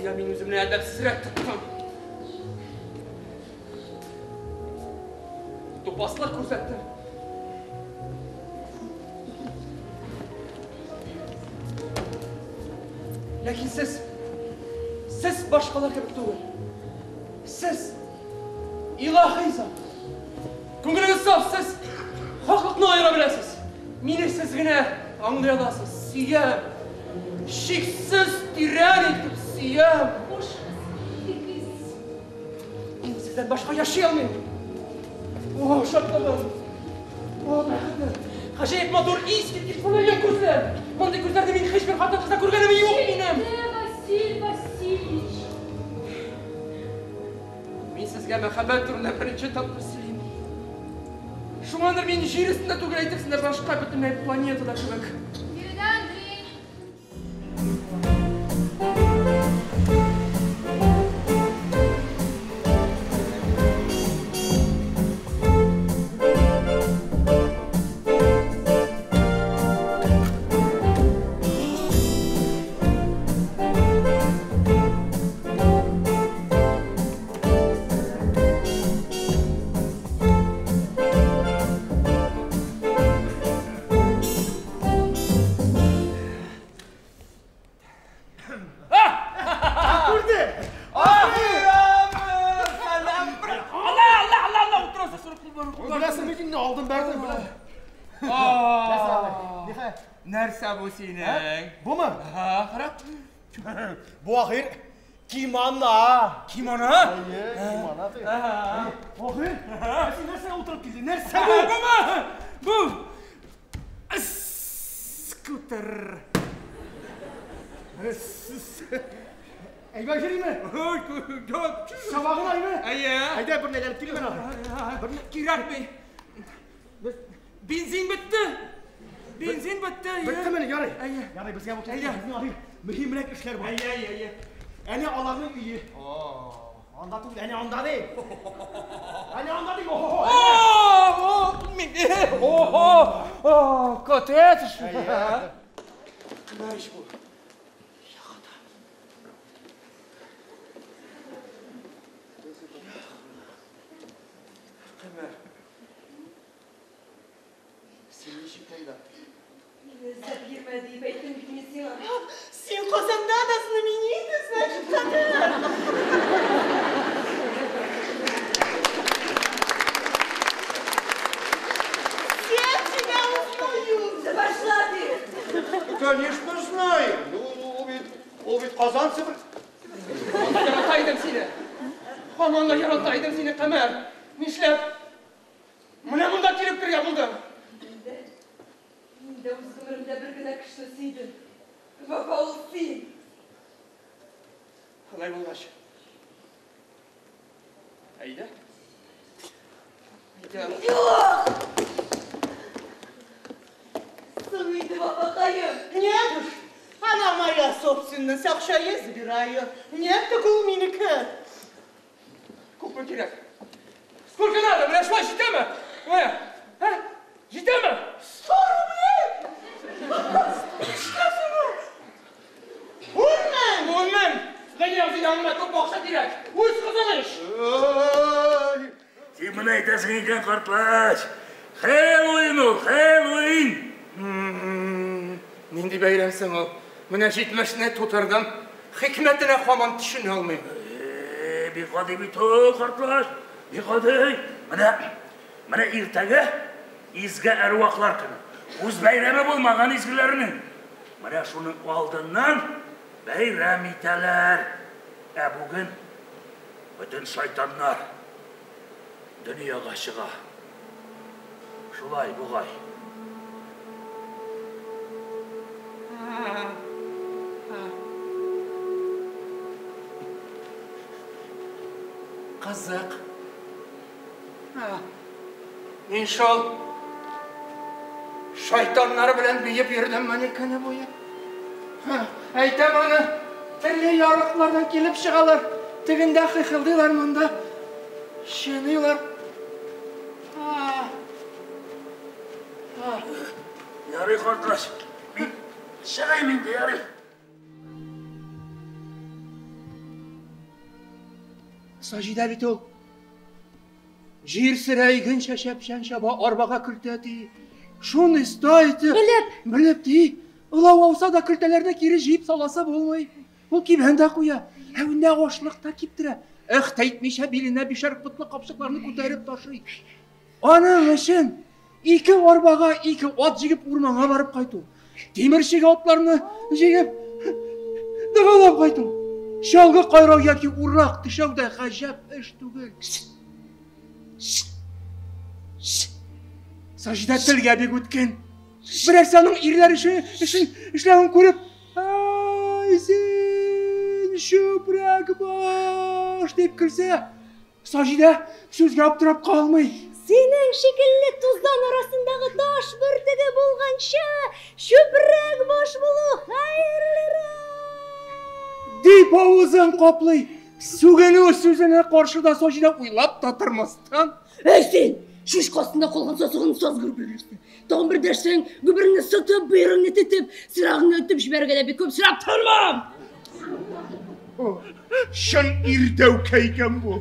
Кая мин үземне әдәпсезрәк тоттым? Тупаслык күрсәттем. Ләкин сез, сез башкалар кебек түгел. Сез илаһи зат. Күңелегез саф, сез хаклыкны аера беләсез. Мине сез генә аңлый аласыз. Сөям. Шиксез тирән итеп сөям. Хушыгыз, китегез. Мин сездән башка яши алмыйм. О, шатлыгым. О, бәхетем. Гаҗәеп матур, искиткеч күңелле күзләр. Мондый күзләрне мин һичбер хатын-кызда күргәнем юк минем. Җитте, Василий Васильевич. Мин сезгә мәхәббәт турында беренче тапкыр сөйлим. Шуңадыр мин җир өстендә түгел, әйтерсең дә башка бөтенләй планетада кебек. Биредә Андрей. Күрде! Алла, алла, алла, алла, утырасың, сорап кул бар. Беләсең бит инде, алдым бәрдем, беләм. Ниһаять. Нәрсә бу синең? Бумы? Ага, кара. Бу ахир кимона. Кимоно? Әйе, кимона. Ахир, ә син нәрсәгә утырып килдең? Нәрсә бу? Бумы? Бу скутер. Әйбәт йөриме? Чаба гына әйме? Әйе. Әйдә, бер әйләнеп килик әнә. Кирәкми. Бензин бетте. Бензин бетте. Беттеме? Ярый. Әйе. Ярый, безгә бу Әйдә. Безнең ахир мөһимрәк эшләр бар. Әйе, әйе, әйе. Әнә аларның өе. Анда түгел, әнә анда ди. Әнә анда ди. О-хо-хо. О, мин, о, о, коттедж. Кымәр ич бу. Я Хода. Кымәр. Син ничек кайда? Мине эзләп йөрмә дип әйттем бит мин сиңа. Син Казанда да знаменитый, значит, хатын. Все тебя узнают. Да пошла ты! Конечно, знаю. Ну, ул бит Казанцы бер. Анда ярата идем сине. Һаман да ярата идем сине, Кымәр. Нишләп? Менә монда килеп кергән булдың. Мин дә үз гомеремдә бер генә кешене сөйдем. Вафа ул син. Алай булгач. Әйдә. Әйдә. Юк! Соң инде, Вафакаем. Нет уж, она моя собственность, акча есть, забирай ее. Нет, так ул минеке. Күпме кирәк? Сколько надо? Менә шулай җитәме? Менә. Ә? Җитәме? 100 рублей! Нишләсең ул? 10 000! 10 000! Гыйням син аңына күп акча кирәк. Үз кызың ич. Син моны әйтәсең икән, картлач. Хэллоуин ул, Хэллоуин. Нинди бәйрәм соң ул? Менә 70-не тутырдым. Хикмәтенә һаман төшенә алмыйм. Бик гади бит ул, картлач. Бик гади. Менә иртәгә изге әрвахлар көне. Үз бәйрәме булмаган изгеләрнең. Менә шуның алдыннан бәйрәм итәләр. Ә бүген бөтен шайтаннар дөньяга чыга. Шулай бугай. Кызык. Мин шул шайтаннар белән биеп йөрдем менә көне буе. Әйтәм аны, төрле ярыклардан килеп чыгалар. Тегендә хихылдыйлар, монда чиныйлар. Ярый, картлач. Мин чыгыйм инде, ярый. Саҗидә бит ул. Җир сөрә, иген чәчә, печән чаба, арбага көлтә ти. Шуны оста итеп. Белеп. Белеп ти. Олау ауса да көлтәләрне кире җыеп саласы булмый. Ул кибән дә куя, әвендә ашлык та киптерә. Эх тә итмичә биленә бишәр потлы капчыкларны күтәреп ташый. Аның өчен ике арбага ике ат җигеп урманга барып кайту. Тимерчегә атларны җигеп дәвалап кайту. Чалгы кайрау яки урак төшәү дә гаҗәп эш түгел. Саҗидә телгә бик үткен. Берәрсе аның ирләр эше эшен эшләвен күреп, "Ай, син чүпрәк баш!" дип көлсә, Саҗидә сүзгә аптырап калмый. Синең шикелле тузан арасындагы таш бөртеге булганчы, чүпрәк баш булу хәерлерәк. Дип авызын каплый. Сүгенү сүзенә каршы да Саҗидә уйлап та тормастан. Әй син! Шишка астында калган сасыгын саз гөберләрсең. Тагын бер дәшсәң, гөбереңне сытып, бөереңне тетеп, сырагыңны өтеп җибәрергә дә бик күп сорап тормам. Чын ир дәүкә икән бу.